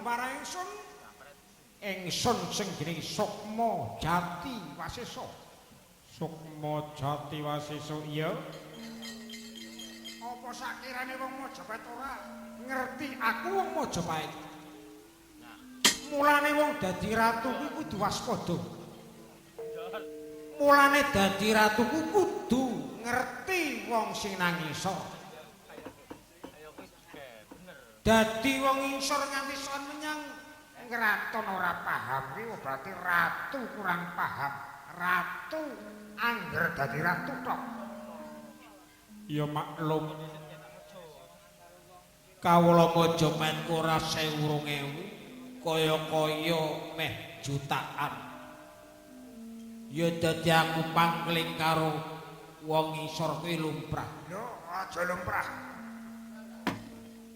marang ingsun. Ingsun sing jenenge Sukma Jati Wasesa. Sukma Jati Wasesa iya. Apa sakirane wong Majapahit ora ngerti aku wong Majapahit? Mulane wong dadi ratu kuwi kudu waspada. Mulane dadi ratu kuwi kudu ngerti wong sing nang ngisor. Dadi wong ngisor nganti sowan menyang kraton ora paham kuwi berarti ratu kurang paham. Ratu angger dadi ratu tok. Ya maklum. Kawula Majapahit ora 1000-2000 kaya-kaya meh jutaan. Ya dadi aku pangling karo wong ngisor kuwi lumrah. Lho, aja lumrah.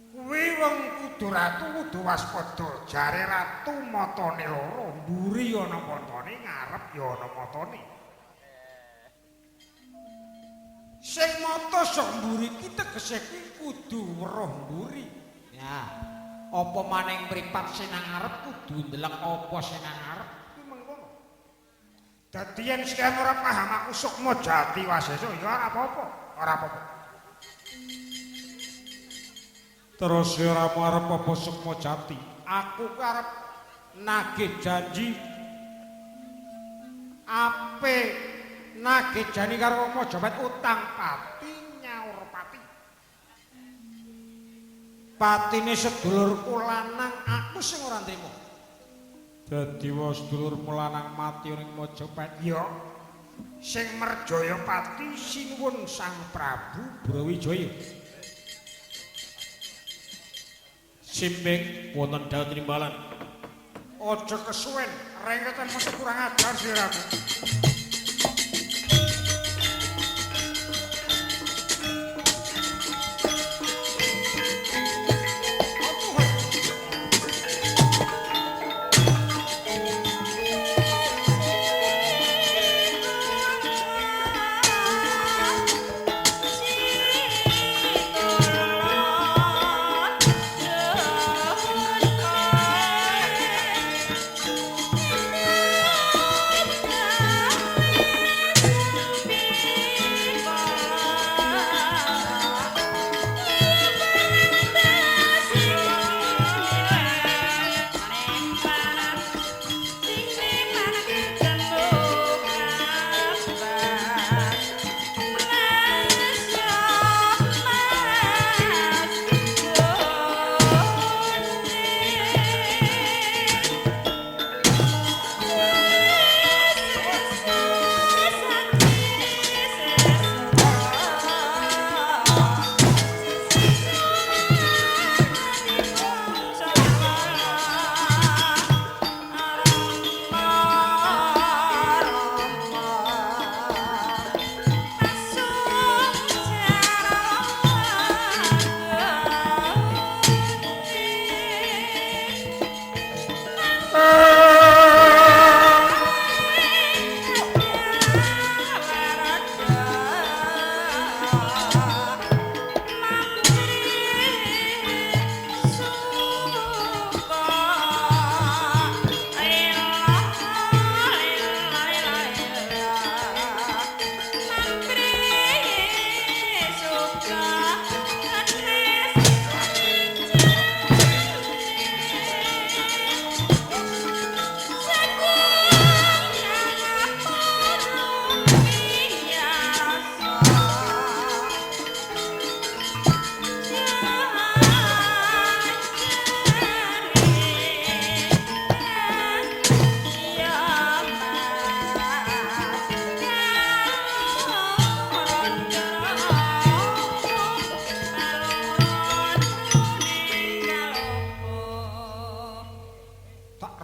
Kuwi wong kudu ratu kudu waspada. Jare ratu matane loro, mburi ana matane, ngarep ya ana matane. Sing mata sok mburi ki tegese kuwi kudu weruh mburi. Ya, apa maning mripat sing nang ngarep kudu ndelok apa sing nang ngarep kuwi mengkono. Dadi yen sekalian ora paham aku Sukma Jati Wasesa ya ora apa-apa, ora apa-apa. Terus ora arep apa Sukma Jati? Aku ku arep nagih janji. Ape nagih janji karo wong Majapahit utang pati nyaur pati. Patine sedulurku lanang aku sing ora nrimo. Dadi wa sedulurmu lanang mati ning Majapahit ya. Sing merjaya pati sinuwun Sang Prabu Brawijaya. Simping wonten dawuh trimbalan. Aja kesuwen, rengketan mesti kurang ajar siramu.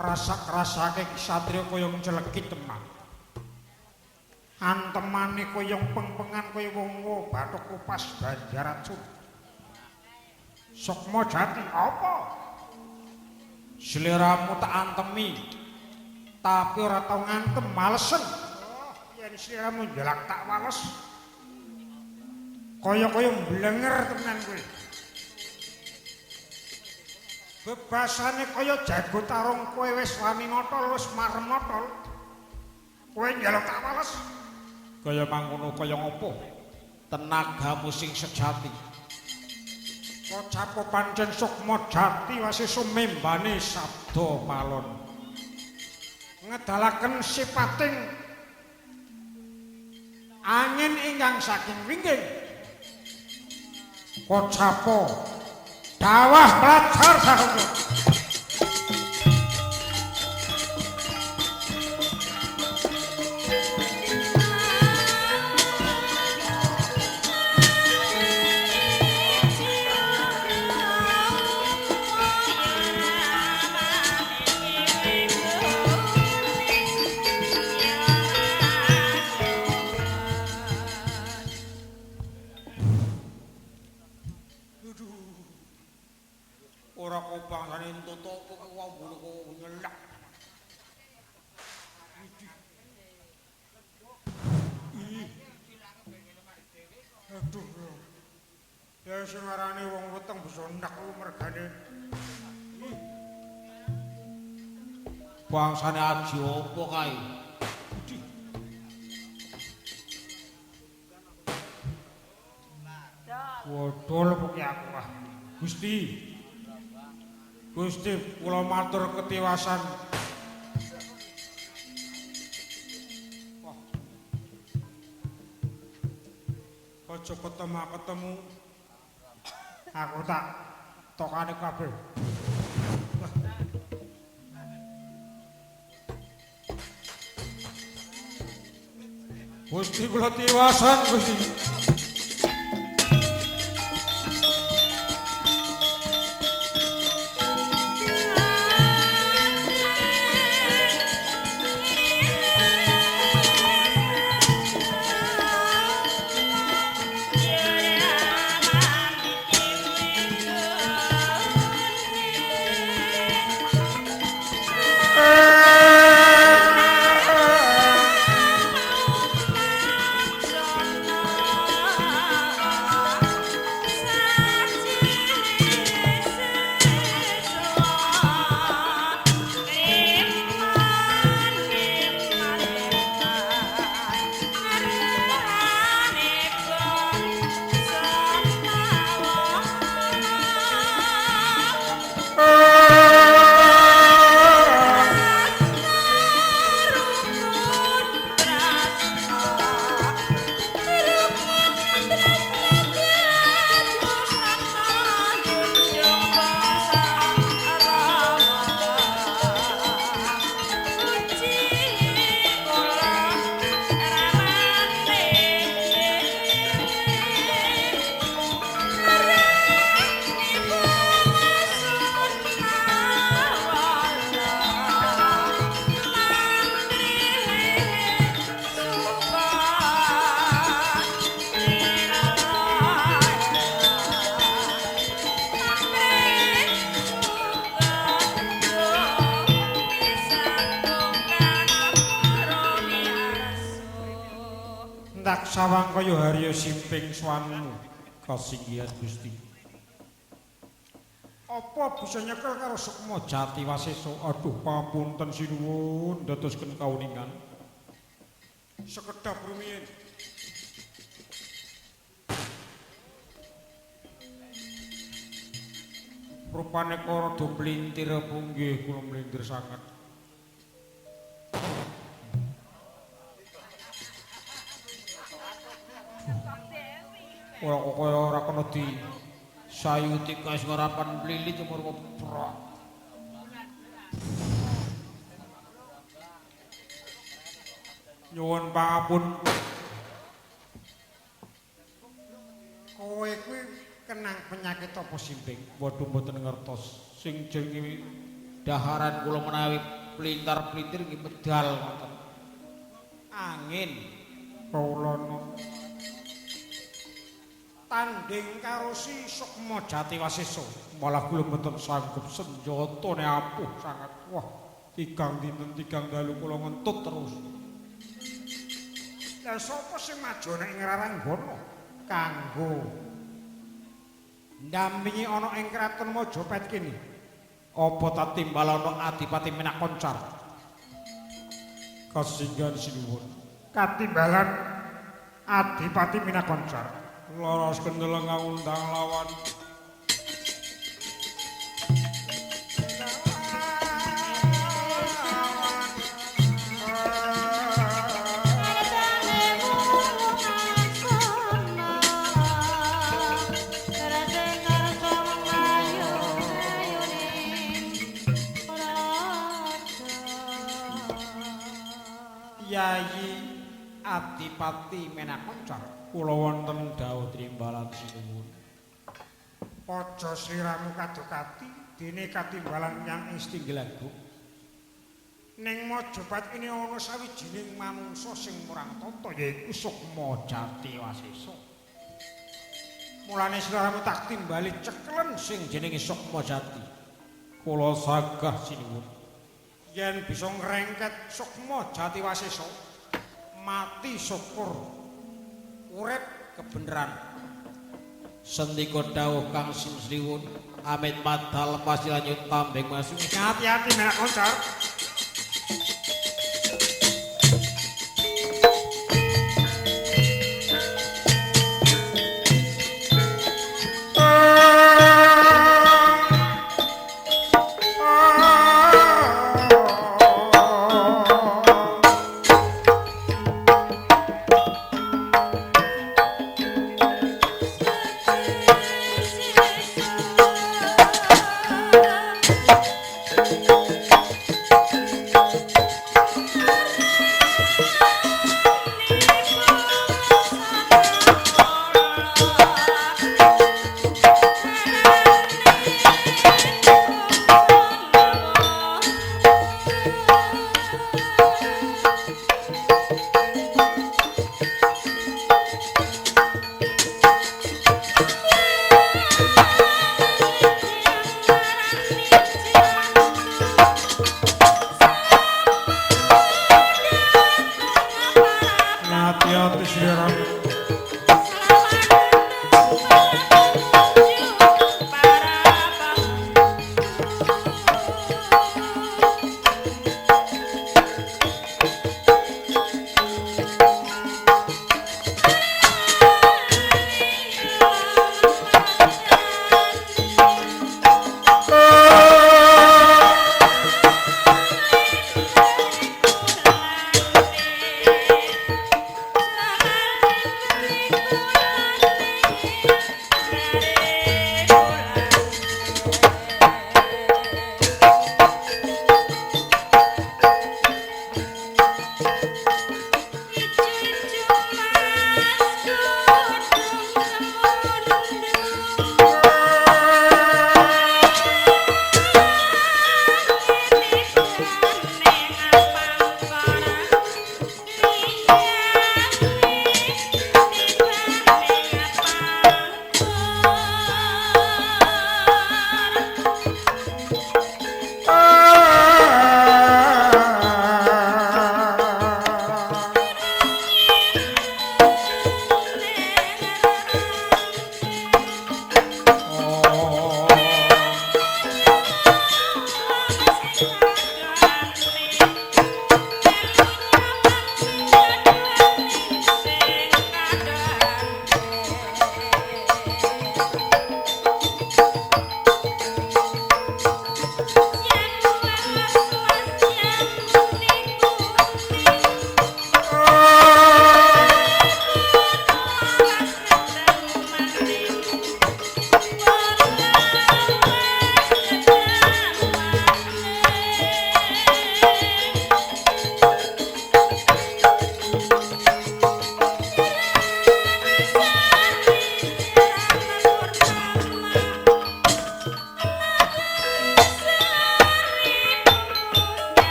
Rasak-rasake satriya kaya nceleki teman. Antemane kaya pengpengan kaya wong bathuk kupas Banjaracun. Sukma Jati apa? Sliramu tak antemi. Tapi ora tau ngantem malesen. Oh, yen sliramu njalak tak wales. Kaya-kaya mblenger tenan kowe. Bebasane kaya jago tarung kowe wis wani notol wis marem notol. Kowe njaluk tak wales. Kaya mangkono kaya ngopo? Tenagamu sing sejati. Kocapo pancen sukma jati wasesa membane sabda palon. Ngedalaken sipating angin ingkang saking wingking. Kocapo dawah pelajar sahuka. Ora kok bangsane entuk kok wong bulu kok nyelak. Aduh. Ya sing arane wong weteng bisa ndak ku mergane. Bangsane aji opo kae? Waduh pokoke aku ah. Gusti. Gusti kula matur ketiwasan. Wah. Aja ketemu. Aku tak tokane kabeh. Gusti kula tiwasan Gusti. Tak sawang kaya Harya Simping swanmu kasinggihan Gusti. Apa bisa nyekel karo Sukma Jati Wasesa? Aduh pamunten sinuwun dadosken kauningan. Sekedhap rumiyin. Rupane kok rada mlintir apa nggih kula mlintir sanget. Ora kok kaya ora kena di sayuti kae sing ora pan mlilit umur prok. Nyuwun pangapun. Kowe kuwi kenang penyakit apa Simping? Waduh mboten ngertos. Sing jenenge daharan kula menawi plintar-plintir nggih medal ngoten. Angin kawulana tanding karo si Sukma Jati Wasesa. Malah kula mboten sanggup senjatane ampuh sangat. Wah, tigang dinten tigang dalu kula ngentut terus. Lah sapa sing majone ing Raranggana kanggo ndampingi ana ing kraton Majapahit kene? Apa ta timbalana Adipati Menak Koncar? Kasinggan sinuwun. Katimbalan Adipati Menak Koncar. Laras kendel ngundang lawan. Yayi Adipati Menak Koncar, kula wonten dawuh trimbalan sinuwun. Aja sliramu kadokati dene katimbalan menyang ing Setinggil Agung. Ning Majapat ini ana sawijining manungsa sing murang tata yaiku Sukma Jati Wasesa. Mulane sliramu tak timbali ceklen sing jenenge Sukma Jati. Kula sagah sinuwun. Yen bisa ngrengket Sukma Jati Wasesa, mati syukur, urip kebeneran. Sendika dawuh Kang Sinuwun, amit madal pasti lanjut tambeng masuk. Hati-hati Menak Koncar.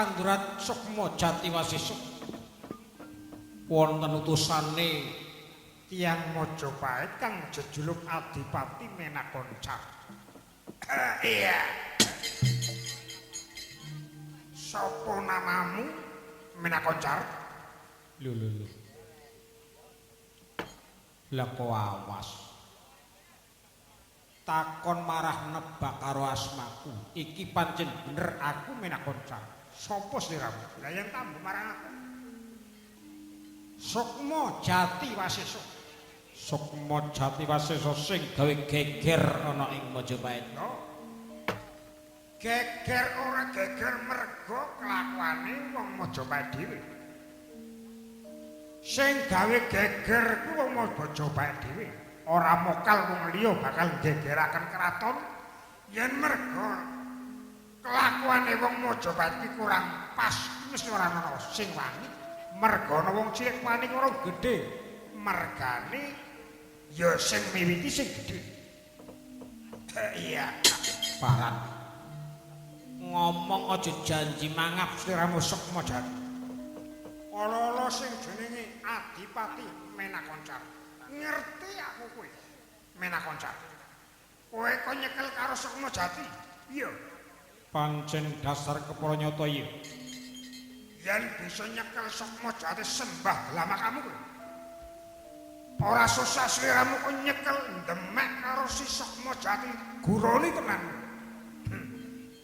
Sakanduran Sukma Jati Wasesa. Wonten utusane tiyang Majapahit kang jejuluk Adipati Menakoncar. Iya. Sopo namamu Menakoncar? Lho lho lho. Lah kok awas. Takon marah nebak karo asmaku. Iki pancen bener aku Menakoncar. Sopo sliramu? Lah yang tambu marang aku. Sukma Jati Wasesa. Sukma Jati Wasesa sing gawe geger ana ing Majapahit. Yo. Geger ora geger mergo kelakuane wong Majapahit dhewe. Sing gawe geger ku wong Majapahit dhewe. Ora mokal wong liya bakal gegeraken kraton yen mergo kelakuane wong Majapahit ki kurang pas, mesti ora ana sing wani. Mergo ana wong cilik wani karo gedhe. Mergane ya sing miwiti sing gedhe. Iya, Paran. Ngomong aja janji mangap sliramu Sukma Jati. Ala-ala sing jenenge Adipati Menakoncar. Ngerti aku kowe. Menakoncar. Kowe kok nyekel karo Sukma Jati? Iya. Pancen dasar kepara nyata iya. Yen bisa nyekel Sukma Jati sembah lama kamu kowe. Ora susah sliramu kok nyekel ndemek karo si Sukma Jati guroni tenan.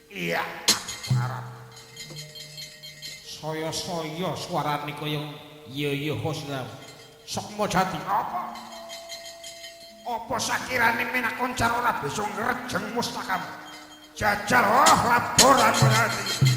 Iya, Paran. Saya-saya suarane kaya iya iya khosra. Sukma Jati. Apa? Apa sakirane Menakoncar ora bisa ngrejeng mustakamu? Jajal oh laporan hati. Sarada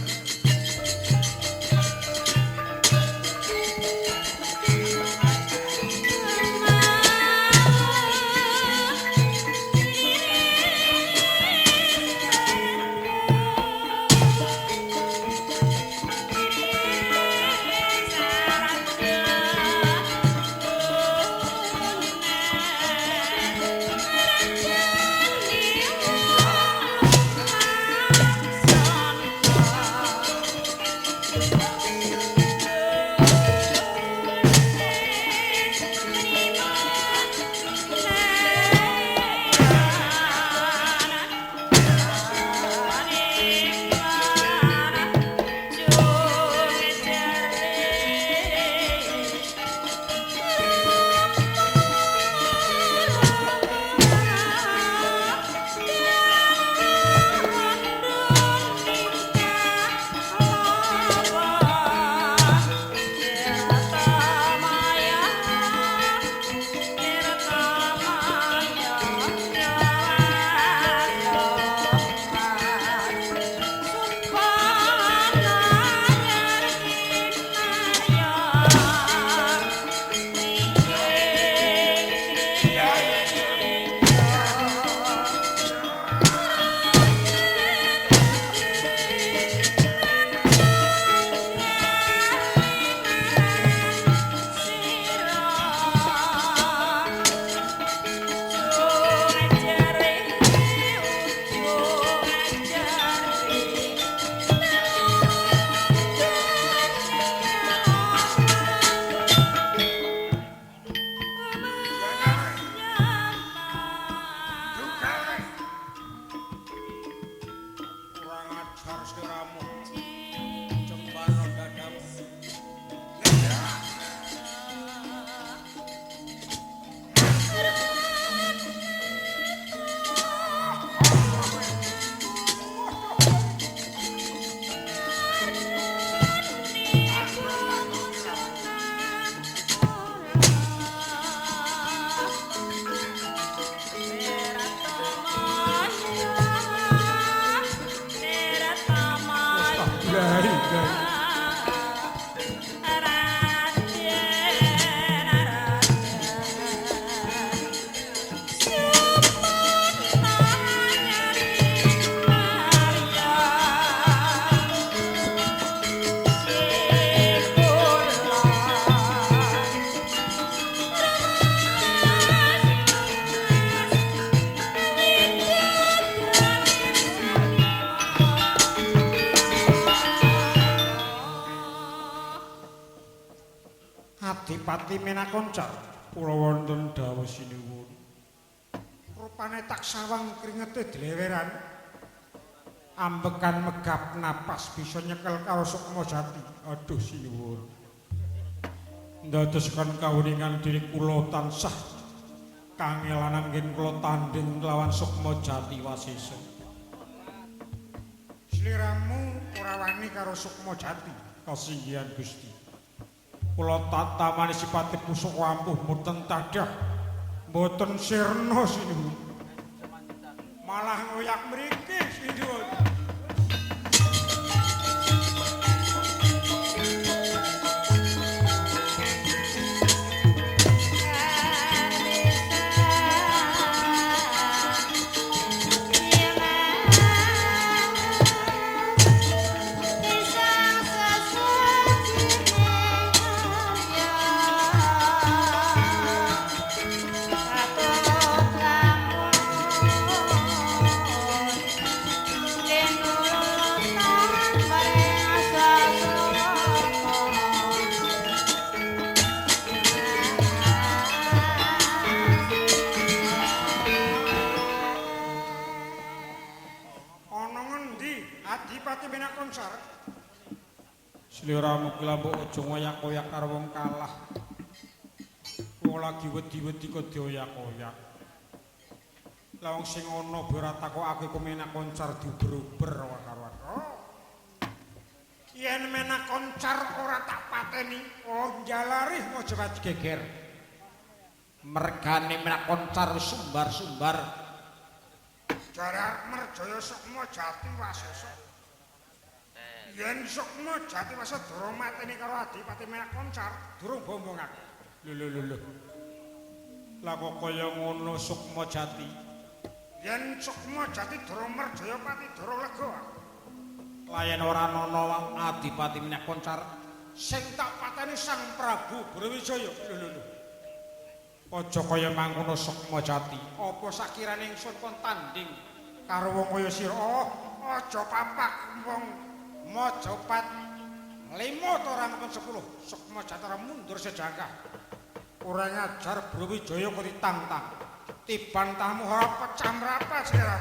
Adipati Menakoncar kula wonten dawuh sinuwun. Rupane tak sawang kringete dleweran. Ambekan megap napas bisa nyekel karo Sukma Jati. Aduh sinuwun. Ndadosaken kawuningan diri kula tansah kangelan anggen kula tandhing kelawan Sukma Jati Wasesa. Sliramu ora wani karo Sukma Jati. Kasinggihan Gusti. Kula tatamani sipate pusaka ampuh mboten tadah. Mboten sirna sinuwun. Malah ngoyak mriki sinuwun. Sliramu ki lambuk aja ngoyak-oyak karo wong kalah. Wong lagi wedi-wedi kok dioyak-oyak. Lah wong sing ana ora takokake kok Menakoncar diuber-uber ora karuan. Oh. Yen Menakoncar ora tak pateni, oh njalari Majapahit geger. Mergane Menakoncar wis sumbar-sumbar. Jare Merjaya Sukma Jati Wasesa. Yen Sukma Jati Wasesa durung mateni karo Adipati Menakoncar, durung bombong aku. Lho lho lho lho. Lah kok kaya ngono Sukma Jati? Yen Sukma Jati durung Merjaya pati durung lega. Lah yen ora ana Adipati Menakoncar sing tak pateni Sang Prabu Brawijaya. Lho lho lho. Aja kaya mangkono Sukma Jati. Apa sakirane ingsun kon tanding karo wong kaya sira? Oh, aja papak wong Majapahit 5 ta ora ngepun 10. Sukma Jati ora mundur sejangkah. Ora ngajar Brawijaya kok ditantang. Tibantahmu ora pecah mrapat sira.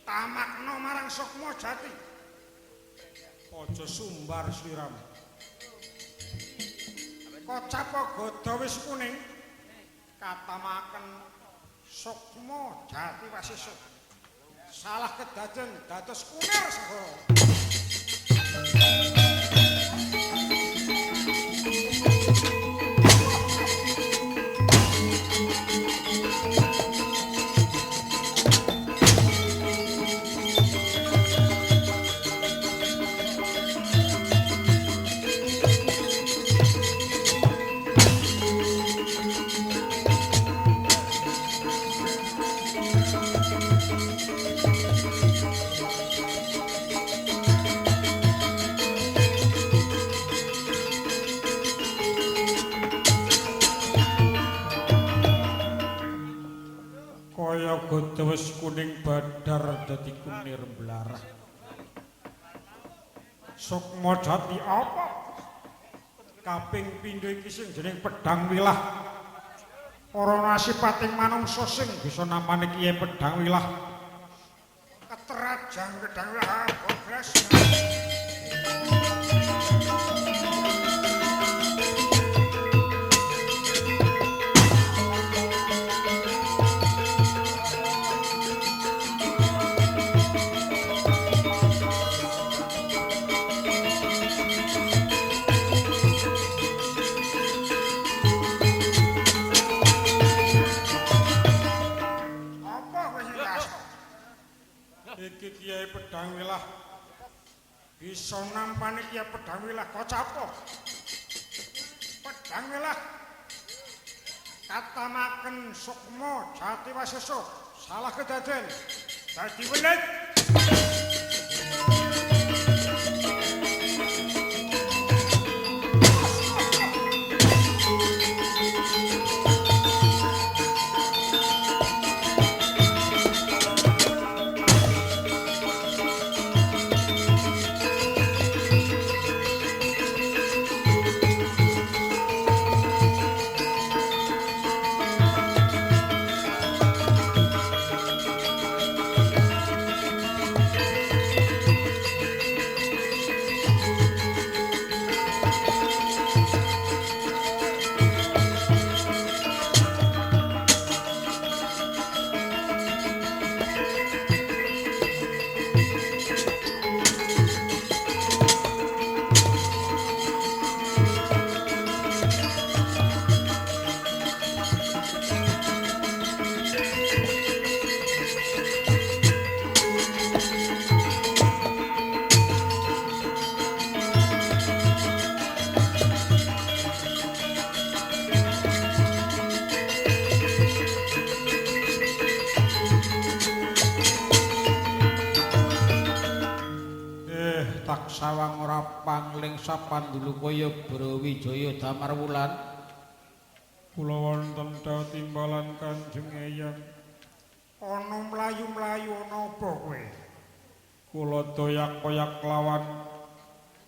Tamakna marang Sukma Jati. Aja sumbar sliramu. Kocap gada wis kuning katamaken Sukma Jati Wasesa. Salah kedaden dados kunir segara. Kaya dewes kuning badar dadi kunir blarah. Sukma Jati apa? Kaping pindho iki sing jeneng Pedhang Wilah. Ora ana sipating manungsa sing bisa nampani Kyai Pedhang Wilah. Keterajang Pedhang Wilah boblas. Iki Kyai Pedhang Wilah bisa nampani Kyai Pedhang Wilah kocap. Pedhang Wilah katamaken Sukma Jati Wasesa salah kedaden dadi welit. Sawang ora pangling sapandulu kaya Brawijaya Damar Wulan. Kula wonten timbalan Kanjeng Eyang. Ana mlayu-mlayu ana apa kowe? Kula doyak-koyak lawan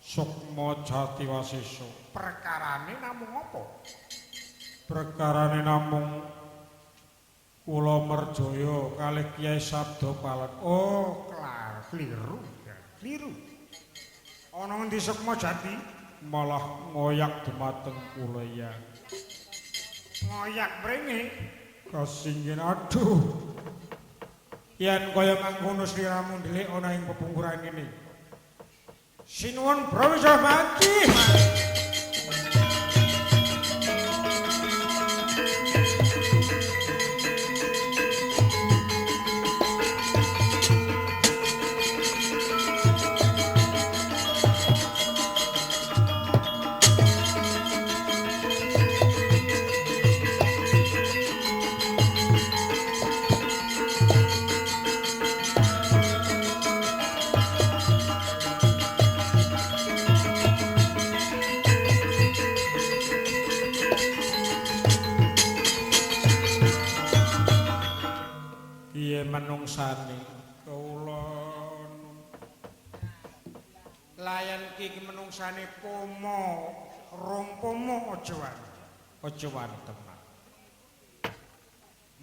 Sukma Jati Wasesa. Perkarane namung apa? Perkarane namung kula merjaya kalih Kyai Sabda Palon. Oh, kelar, kliru, kliru. Ana ngendi Sukma Jati? Malah ngoyak dumateng kula ya. Ngoyak mrene kasinggen aduh. Yen kaya mangkono sliramu ndelik ana ing pepungkuran ngene. Sinuwun Brawijaya mati. Menungsane kula layan iki menungsane pomo rompomo aja wani aja wani tenan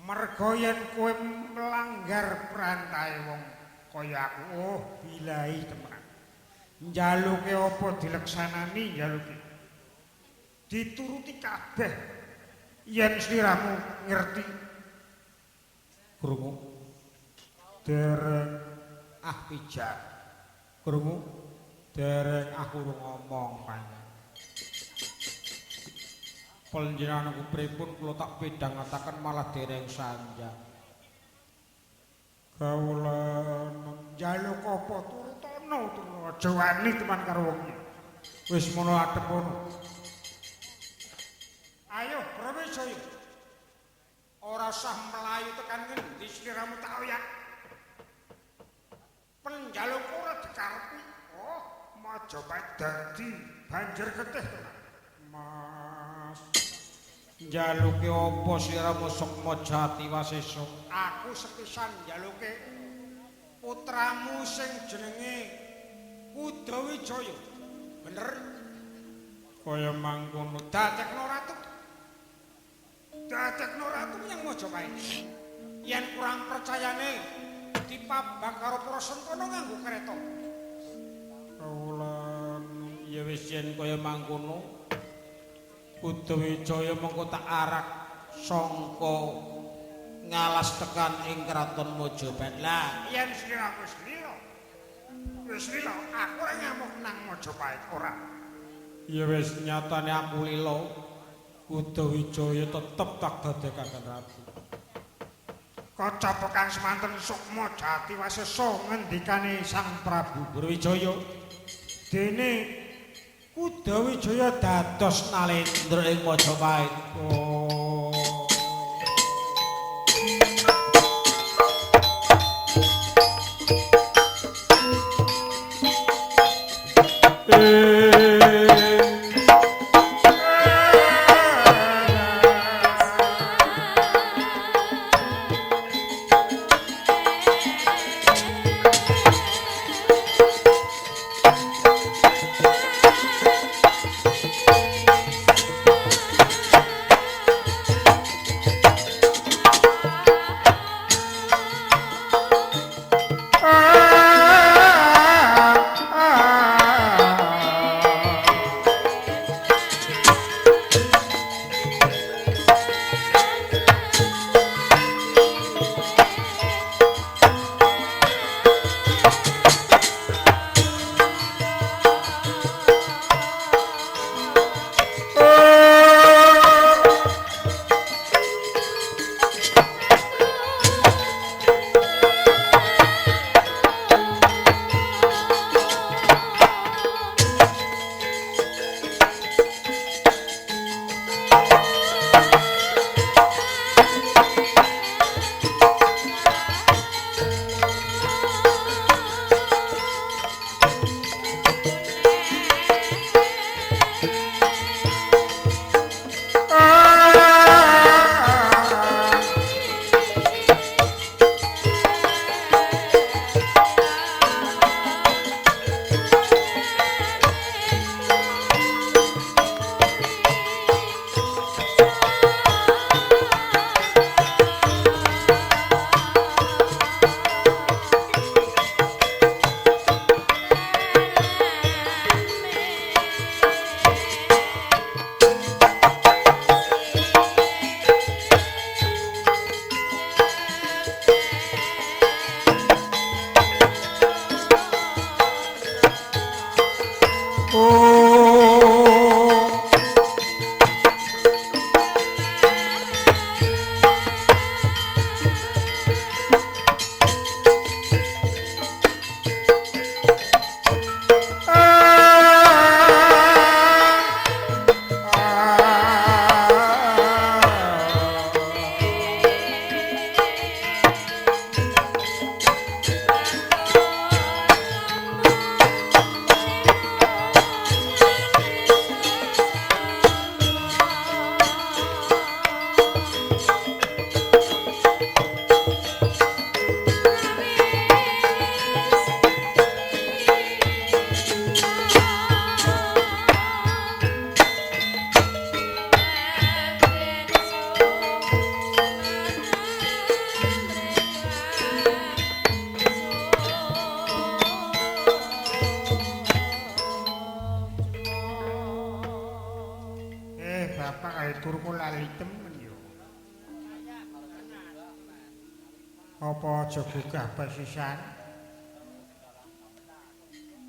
merga yen kowe melanggar prantahe wong kaya aku oh bilahi tenan njaluke apa dileksanani njaluke dituruti kabeh yen sliramu ngerti krungu dereng ah pijak krungu dereng aku urung ngomong panjenengan panjenengan pripun kula tak pidhangetaken malah dereng sanjang kawula njaluk apa turutana turut aja wani teman karo wong wis mono adep kono ayo Brawijaya ora usah mlayu tekan ngendi sliramu tak oyak penjaluk ora dikarepi. Oh, Majapahit dadi banjir getih tenan. Mas. Njaluke apa sira Sukma Jati Wasesa? Aku sepisan njaluke putramu sing jenenge Kudawijaya. Bener? Kaya mangkono. Dadekno ratu. Dadekno ratu menyang Majapahit. Yen kurang percayane dipabang karo para sentana nganggo kereta. Kawula ya wis yen kaya mangkono Kudawijaya mengko tak arak sangka ngalas tekan ing kraton Majapahit. Lah, yen sira wis lila. Wis lila, aku ora ngamuk nang Majapahit ora. Ya wis nyatane aku lila. Kudawijaya tetep tak dadekaken ratu. Kaca kang semanten Sukma Jati Wasesa ngendikane Sang Prabu Brawijaya. Dene Kudawijaya dados nalendra ing Majapahit. Oh. Apa aja gugah pesisan?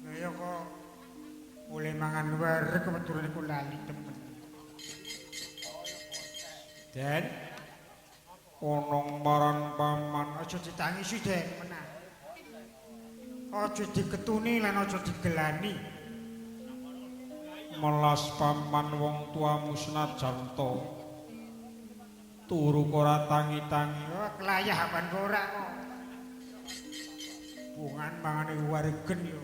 Lha ya kok oleh mangan werek kebetulan iku lali temen. Den onong maran paman aja ditangisi Den menah. Aja diketuni lan aja digelani. Melas paman wong tuamu senajan to turu ora tangi-tangi. Oh, kelayapan ora kok. Bungan mangane waregen yo.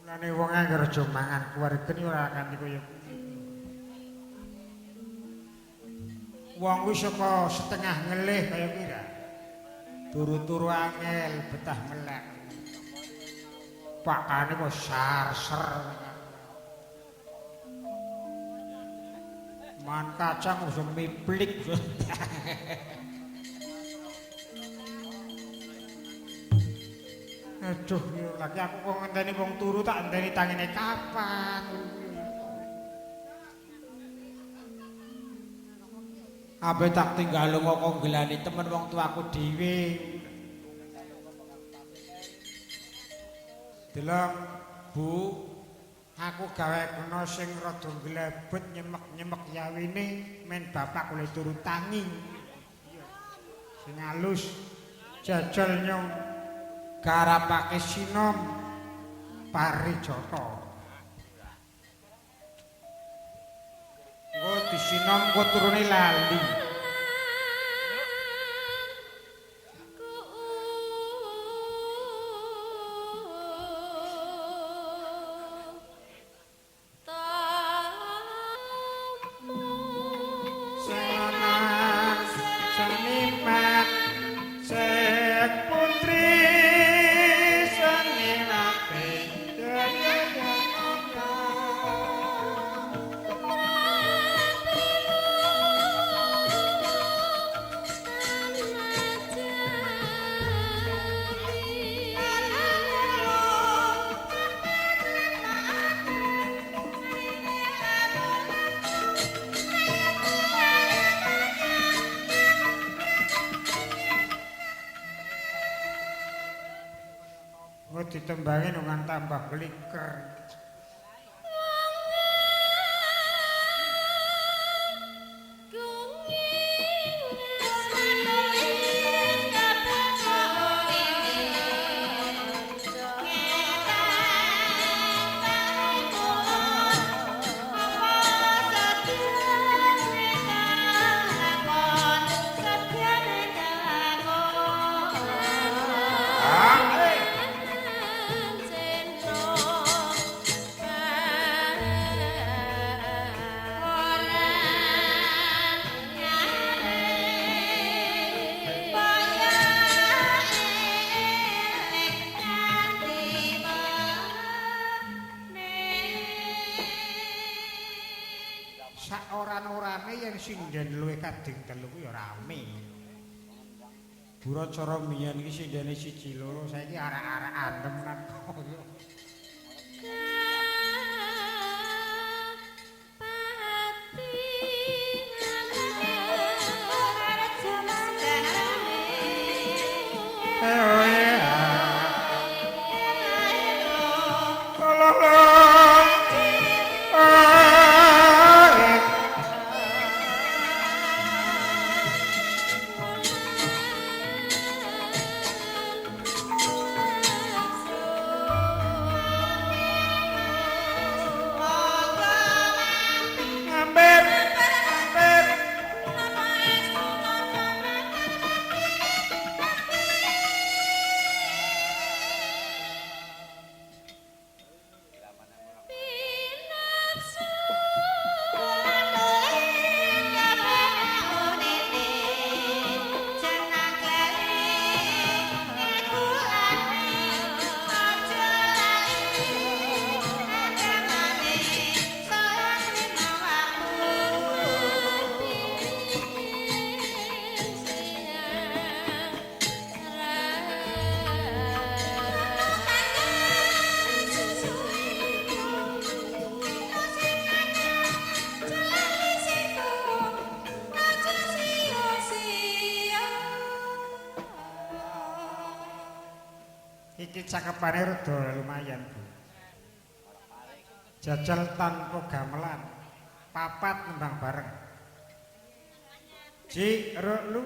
Mulane wong anggere aja mangan waregen ora kanthi kaya kuwi. Wong wis saka setengah ngelih kaya kira. Turu-turu angel betah melek. Pakane kok sarser. Man kacang wis miplik. Aduh, lagi aku kok ngenteni wong turu tak enteni tangine kapan. Ape tak tinggal lunga kok ngelani temen wong tuaku dhewe. Delok, Bu, aku gawe kena sing rada glebet nyemek-nyemek yawine men bapak oleh turu tangi. Sing alus jajal nyong garapake sinom parijata. Engko disinom engko turune lali. Ditembangi nungan tambah bliker. Sak-oran-orane yen sinden luwih kading telu kuwi ya rame. Bura cara mbiyen iki sindene 1 2 saiki arak-arakan temenan kaya. Iki cakepane rada lumayan, Bu. Jajal tanpa gamelan, papat nembang bareng. Ji, ro, lu.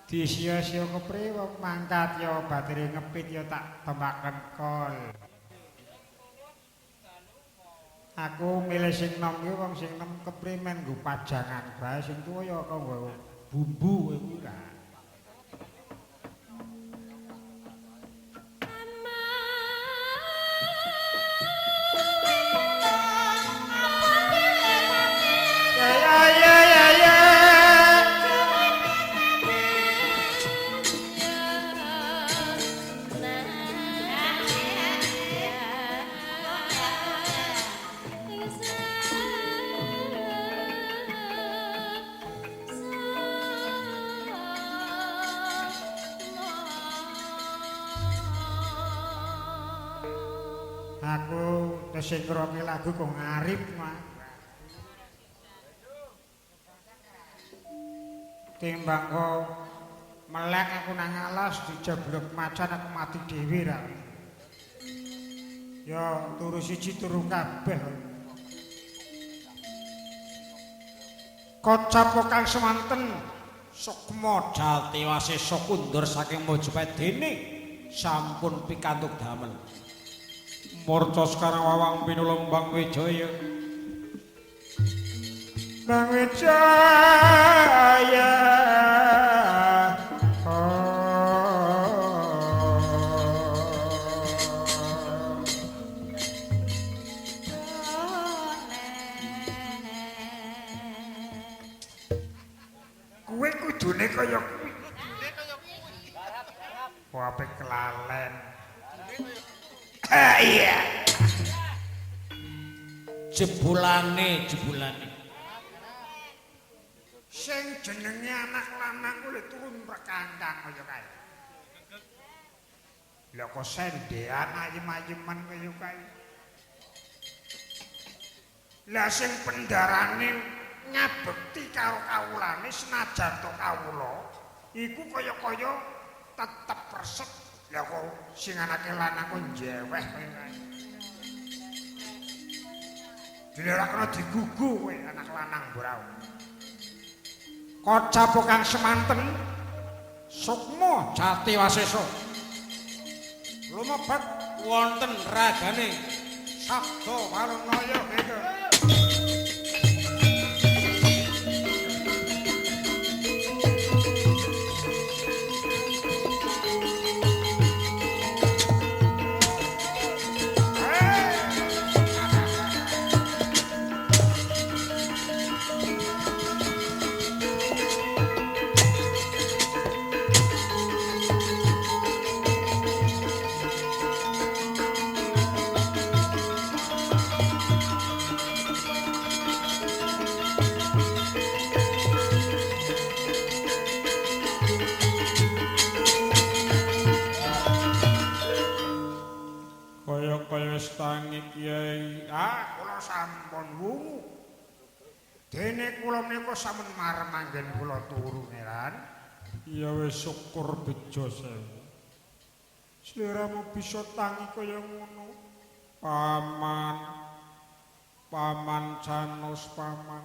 Disia-sia kepriwe wong mangkat ya batire ngepit ya tak tembaken kol. Aku milih sing nom ki wong sing nom keprimen nggo pajangan bae, sing tuwa ya kanggo bumbu kowe kuwi ra. Ya ya ya ya. Aku tesih ngrungokke lagu kok ngarip mah. Timbang kok melek aku nang alas dijeblok macan aku mati dhewe ra. Ya turu siji turu kabeh. Kocap kang semanten Sukma jatiwasesa kundur saking Majapahit dene sampun pikantuk damel. Murca sekarang wawang pinulung Bang Wijaya. Bang Wijaya. Kuwe kudune kaya kuwi. Wae kelalen. Ah iya. Jebulane, jebulane. Sing jenenge anak lanang kuwi turun rekandang kaya kae. Lha kok sendean ayem-ayeman kaya kae. Lah sing pendarane ngabekti karo kawulane senajan to kawula iku kaya-kaya tetep resep. Lah kok sing anake lanang kok njeweh kaya kae. Dene ora kena digugu kowe anak lanang ora. Kocap kang semanten Sukma jatiwasesa lumebet wonten ragane Sabda Warnaya kaya. Kaya-kaya wis tangi Kyai. Ah, kula sampun wungu. Dene kula menika sampun marem anggen kula turu ngeran. Ya wis syukur bejo sewu. Sliramu bisa tangi kaya ngono. Paman. Paman Canus paman.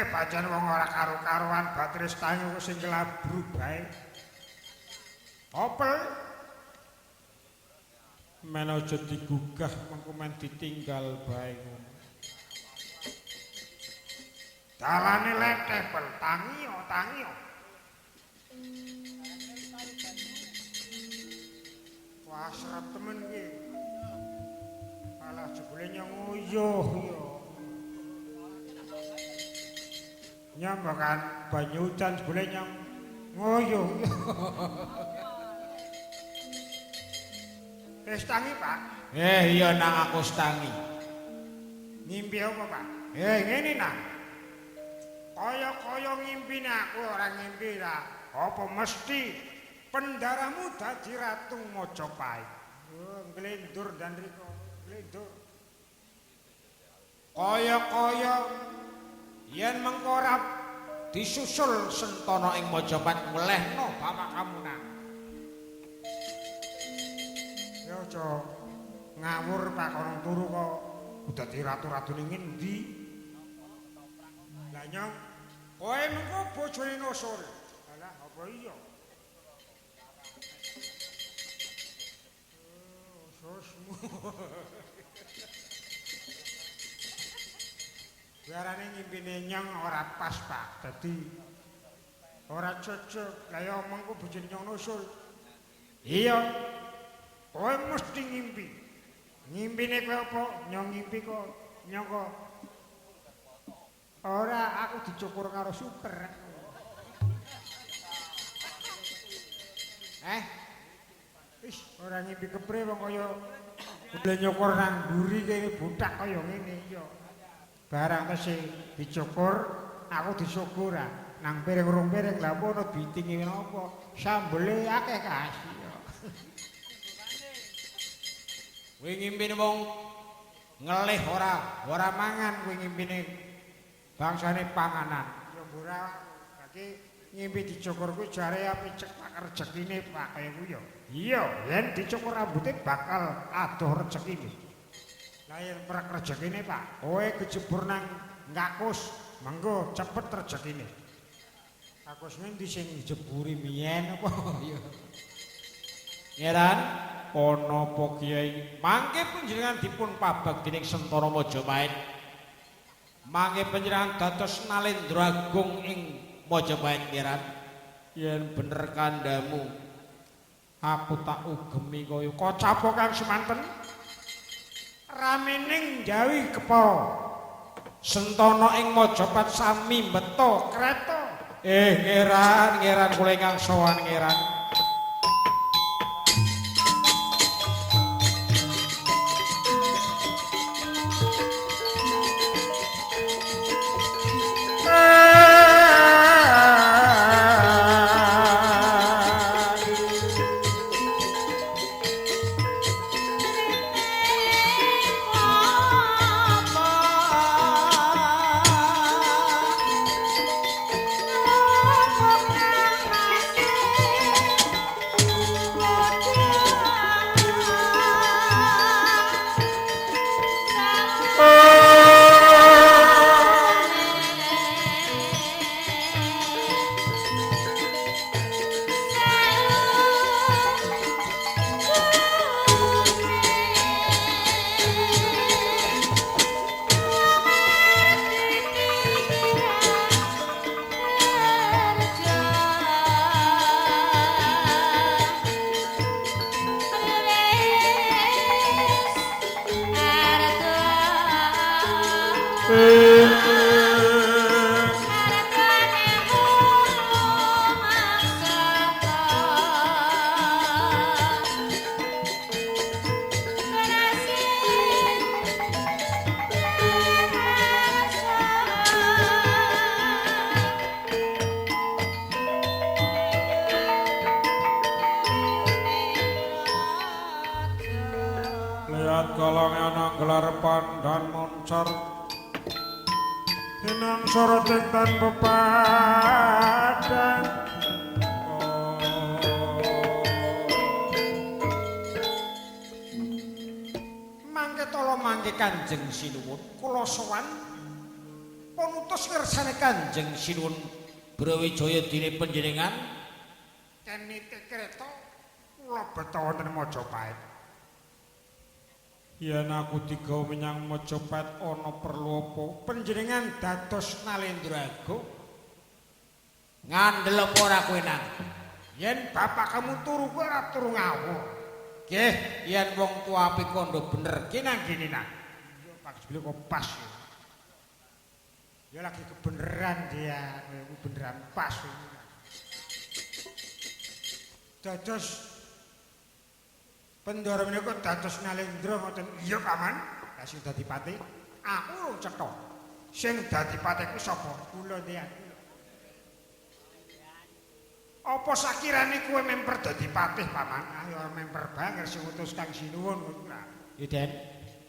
Pancen wong ora karu-karuan batris tangi kok sing kelabru bae. Opel men aja digugah mengko men ditinggal bae ngono. Dalane leteh pel tangi tangi. Wah, seret temen iki. Malah jebule nyong nguyuh ya. Nyong kan banyu udan jebule nyong nguyuh. Wis tangi, Pak. Iya nang aku tangi. Ngimpi apa, Pak? Ngene nang. Kaya-kaya ngimpine aku ora ngimpi ra. Apa mesti pendaramu dadi ratu Majapahit? Oh, nglendur dan riko, nglendur. Kaya-kaya yen mengko ora disusul sentana ing Majapahit nglehno bapak kamu nang. Ya aja ngawur Pak kono turu kok dadi ratu-ratune ngendi. Lah nyong kowe mengko bojone Nusur. Alah apa iya? Oh, sosmu. Arane ngimpine nyong ora pas, Pak. Dadi ora cocok. Lah ya omongku bojone nyong nusul. Iya. Kowe mesti ngimpi. Ngimpine kowe apa? Nyong ngimpi kok nyong kok ora aku dicukur karo suker. Eh? Wis ora ngimpi kepre wong kaya boleh nyukur nang mburi kene botak kaya ngene iya. Barang tesih dicukur, aku disugur ah. Nang piring rong piring lha apa ana bitinge napa? Sambele akeh kasih. Kowe ngimpine wong ngelih ora mangan, kowe ngimpine bangsane panganan. Ya ora, dadi ngimpi dicukur kuwi jare ape cepak rejekine Pak kaya kuwi ya. Iya, yen dicukur rambute bakal adoh rejekine. Lah yen prek rejekine Pak, kowe kejebur nang ngakus, mengko cepet rejekine. Kakus ngendi sing jeburi miyen apa ya. Ngeran ana apa Kiai? Mangke panjenengan dipun pabag dening Sentana Majapahit. Mangke panjenengan dados Nalendra Agung ing Majapahit ngeran. Yen bener kandhamu, aku tak ugemi kaya kocapa kang semanten. Ramening Jawi kepara. Sentana ing Majapahit sami mbeta kreta. Ngeran, ngeran kula ingkang sowan ngeran. Kanjeng Sinuwun kula sowan panutus ngersane Kanjeng Sinuwun Brawijaya dene panjenengan kenite kreta kula beta wonten Majapahit. Yen aku digawa menyang Majapahit ana perlu apa? Panjenengan dados Nalendra Agung. Ngandel apa ora kowe nang? Yen bapak kamu turu kowe ora turu ngawur. Nggih, yen wong tuwa apik kandha bener ki nang gini nang. Yo Pak Jebule kok pas ya. Ya lagi kebeneran dia, kowe beneran pas. Dados Bendara menika dados Nalendra ngoten. Iya paman, lah sing dadi patih aku urung cetha. Sing dadi patih ku sapa? Kula ndian. Apa sakirane kowe memper dadi patih paman? Ayo memper banget sing utus Kang Sinuwun ngono lah. Iya Den.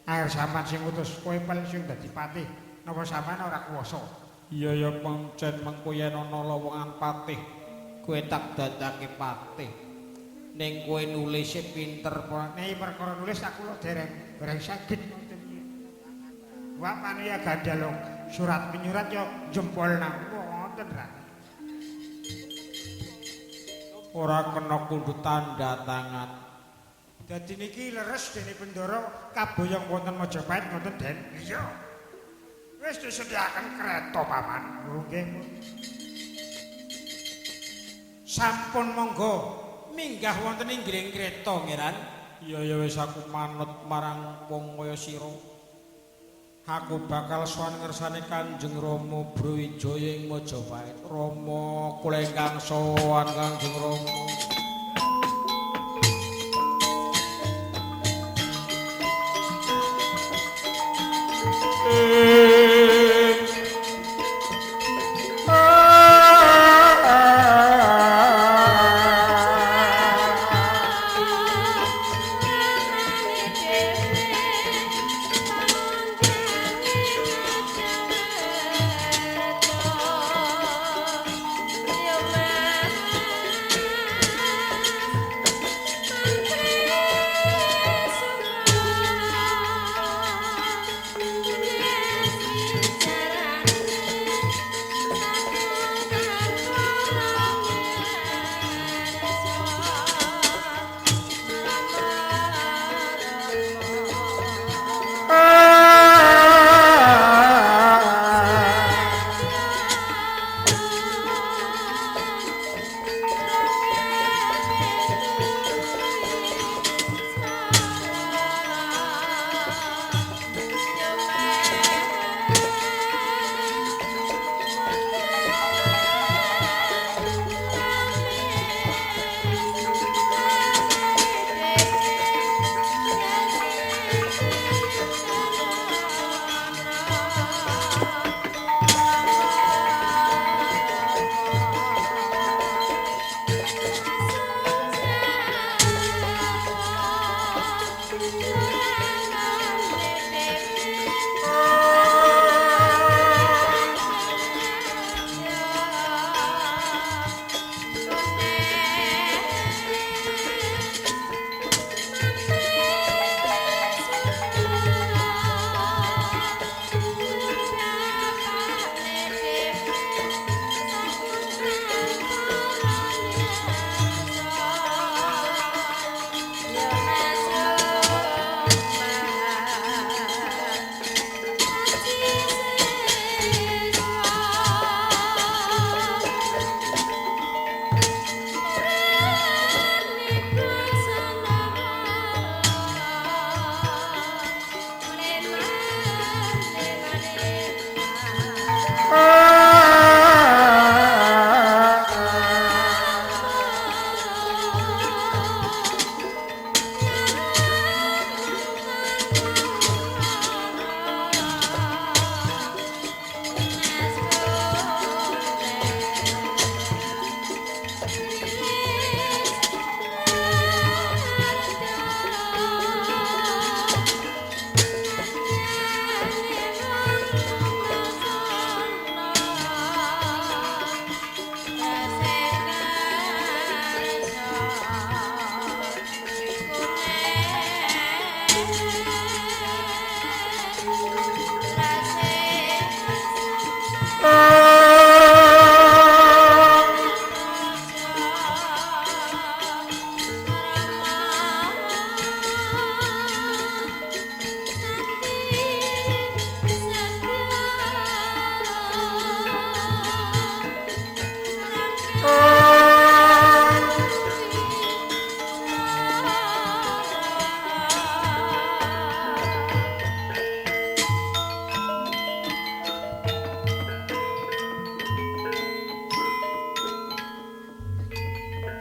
Ayo sampean sing utus kowe pel sing dadi patih. Napa sampean ora kuwasa? Iya ya pancen mengko yen ana lowongan patih, kowe tak dadake patih. Ning kowe nulise pinter apa? Nek perkara nulis aku lho dereng dereng saged ngoten iki. Wapane ya gandal surat menyurat ya jempol nang ngoten ra. Ora kena kudu tanda tangan. Dadi niki leres dene Bendara kaboyong wonten Majapahit ngoten Den. Iya. Wis disediakan kereta paman. Oh nggih. Sampun monggo minggah wonten ing ngiring kereta, Ngeran. Iya ya wis aku manut marang wong kaya sira. Aku bakal sowan ngersane Kanjeng Rama Brawijaya ing Majapahit. Rama kula ingkang sowan Kanjeng Rama.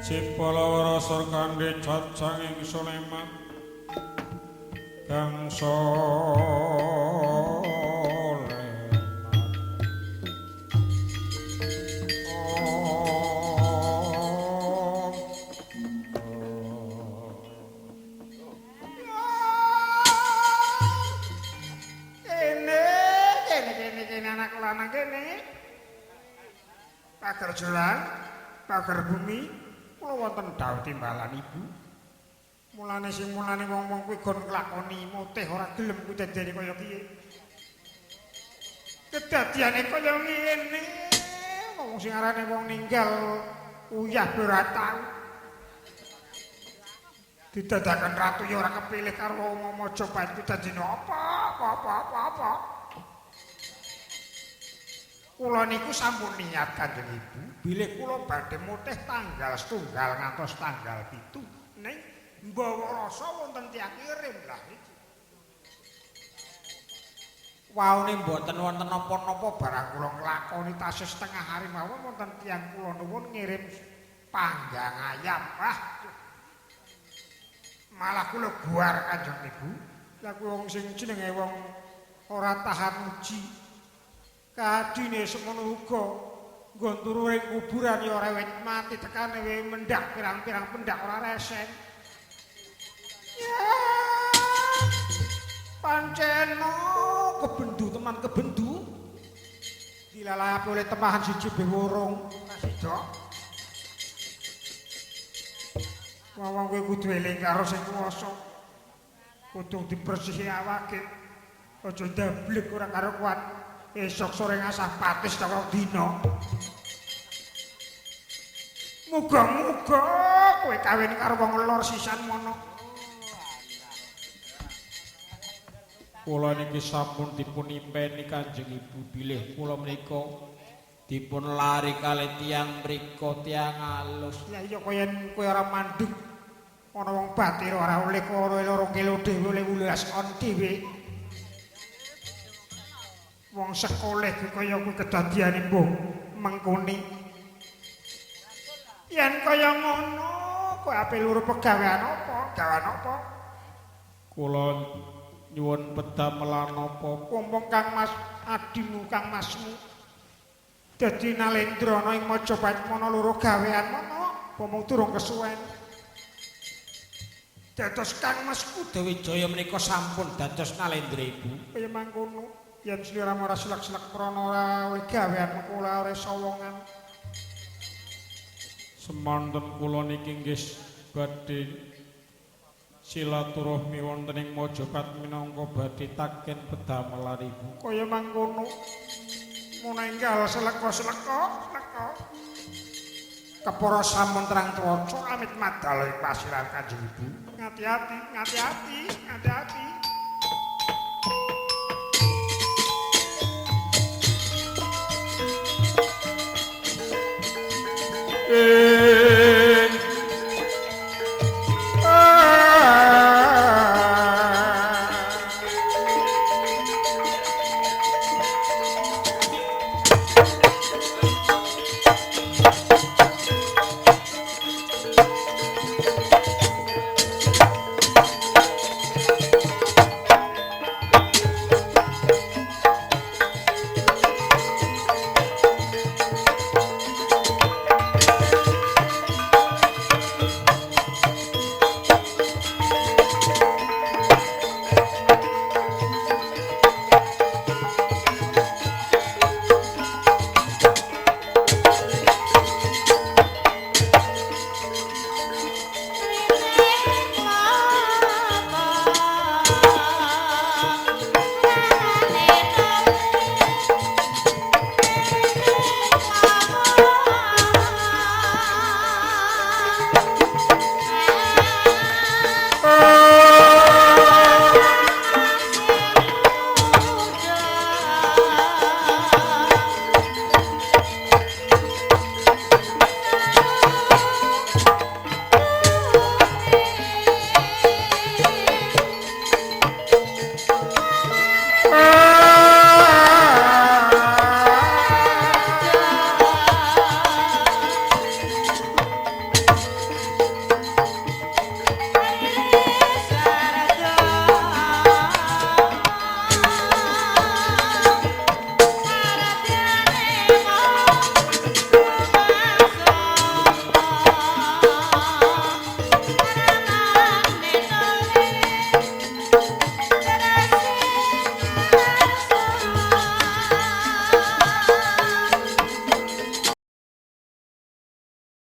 Cipalawara sarkandhe cacang ing Suleman Kang Suleman. Kene, kene, kene, kene anak lanang kene. Pager jolang, pager bumi, kula wonten dawuh timbalan ibu. Mulane sing mulane wong-wong kuwi gon nglakoni mutih ora gelem kuwi dadine kaya piye. Kedadiane kaya ngene. Wong sing arane wong ninggal uyah ora tau. Didadakan ratu ya ora kepilih karo wong Majapahit kuwi dadine apa apa apa apa apa. Kula niku sampun niat Kanjeng Ibu, bilih kula badhe mutih tanggal 1 ngantos tanggal 7. Ning mbawa rasa wonten tiyang kirim lah iki. Waune mboten wonten napa-napa barang kula nglakoni tasih setengah hari mawon wonten tiyang kula nuwun ngirim panggang ayam. Wah. Malah kula guar Kanjeng Ibu. Lah kuwi wong sing jenenge wong ora tahan uji. Kadine semono uga nggon turu ing kuburan ya ora wit mati tekane we mendak pirang-pirang pendak ora resen. Ya. Pancen kebendu teman kebendu. Dilalapi oleh temahan siji bewurung kasida. Wong kowe kudu eling karo sing kuwasa. Kudu dibersihi awake. Aja ndablek ora karo kuat. Esok sore ngasah patis teko dina. Muga-muga kowe kawin karo wong lor sisan mono. Kula niki sampun dipun impeni Kanjeng Ibu bilih kula menika dipun lari kalih tiyang mriku tiyang alus. Lah iya kaya kowe ora mandeg. Ana wong batir ora oleh karo 2 kilo dhewe oleh 18 on dhewe. Wong sekoleh kuwi kaya kuwi kedadiane mbuh mengkoni. Yen kaya ngono kowe ape luru pegawean apa? Gawean apa? Kula nyuwun pedamelan apa? Mumpung Kang Mas adimu Kang Masmu dadi nalendra ana ing Majapahit mono loro gawean mono mumpung durung kesuwen. Dados Kang Mas Kudawijaya menika sampun dados nalendra Ibu. Kaya mangkono. Yen sliramu ora selek-selek prana ora oleh gawean kula ora sowongan. Semanten kula niki nggih badhe silaturahmi wonten ing Majapahit minangka badhe taken pedamelan Ibu. Kaya mangkono. Muna enggal seleka-seleka, seleka. Kepara sampun terang tuwaca amit madal ing pasiran Kanjeng Ibu. Ngati-ati, ngati-ati, ngati-ati.